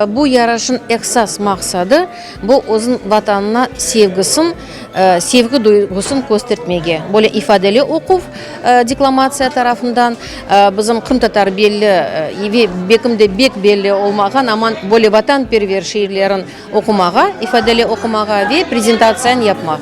Bu yarışnıñ esas maqsadı, bu özüniñ Vatanına sevgisin, sevgi duyğusın köstertmege, böyle ifadeli oquv deklamatsiya tarafından, bizim qırımtatar belli ve bekim de bek belli olmağan, amma böyle vatanperver şiirlerin oqumağa, ifadeli oqumağa ve prezentatsiyanı yapmağa.